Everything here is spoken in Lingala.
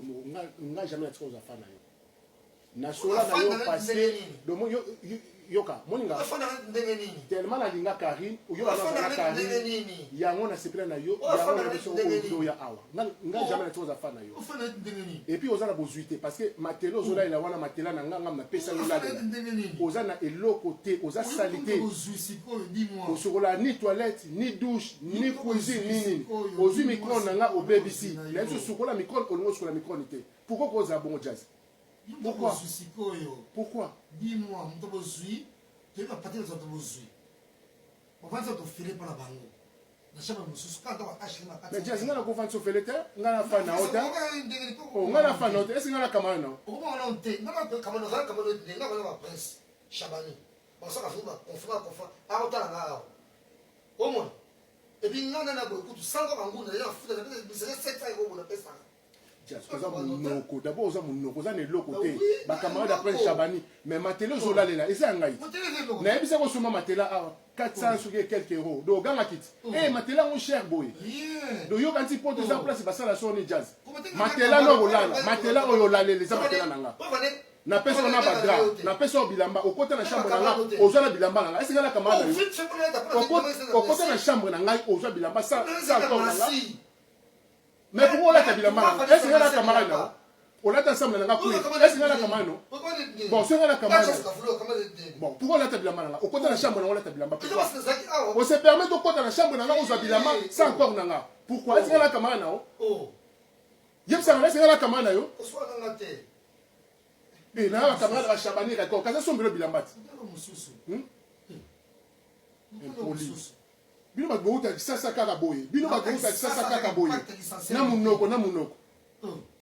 Moko nga nga jamais natika kozala fan na yo. Nasola na yo parce que donc yo yoka moninga tellement nalinga Carine oyo na Carine yango nasepela na yo yango na biso oyo awa nga nga jamais natika kozala fan na yo et puis oza na bozwi te parce que matela ozolalela wana matela na nga nga napesa yo lalela oza na eloko te oza salite osokola ni toilette ni douche ni cuisine ni nini ozwi micro na nga obebisi na biso sukola micro olingo osukola micro te. Pourquoi kozala bongo, Jazz? Pourquoi? Pourquoi? Dis-moi, moto bozwi toyebi bapati bato bato bozwi bavandisa tofele mpo na bango na chambre mosusu kaka ntango ashle. Mais Jazz, nga nakofandisa ofele te. Nga na fan na yo te. Oh, nga na fan na yo te. Ese nga na camarade na yo? Okomona nano te. Nga na camarade, ozala camarade ndenge nga kona ba prince Chabani basaka fini bakonfa bakonfa akotala nga awa omona. Et puis nga nana boye kutu sango banguna ya futa na pesa bisaka 700 euros na pesaka. Jazz, oza monoko d'abord, oza monoko, oza na eloko te. Bacamarade ya prince Chabani, mais matela ozolalela eza ya ngai. Nayebisa kosomba matela awa 400 soki quelques euros, donc oganga kiti e matela yango cher boye. Donc yoka nti poto eza place basala soni. Jazz, matela no kolala, matela oyo olalela eza matela na nga. Napesa yo na badraps, napesa yo bilamba. Okota na chambre na nga, ozwa na bilamba na nga. Ese nga na camarade na yo? Okota na chambre na ngai, ozwa bilamba sans accord na nga. Mais pourquoi olata bilamba na nga? Ese nga na camarade na yo? Olata ensemble na nga kuyi. Ese nga na camarade no? Bon, soki nga na camarade, bon, pourquoi olata bilamba na nga? Okota na chambre na nga, olata bilamba, pourquoi ose permettre okota na chambre na nga, ozwa bilamba sans accord na nga? Pourquoi? Ese nga na camarade na yo? Yebisaka nga, ese nga na camarade na yo? Eh, na bacamarade ba Chabani record, kasi asombelo bilamba ti impoli. Bino bato bouta Kisasa kaka boye, bino bato bouta Kisasa kaka boye, na monoko na monoko.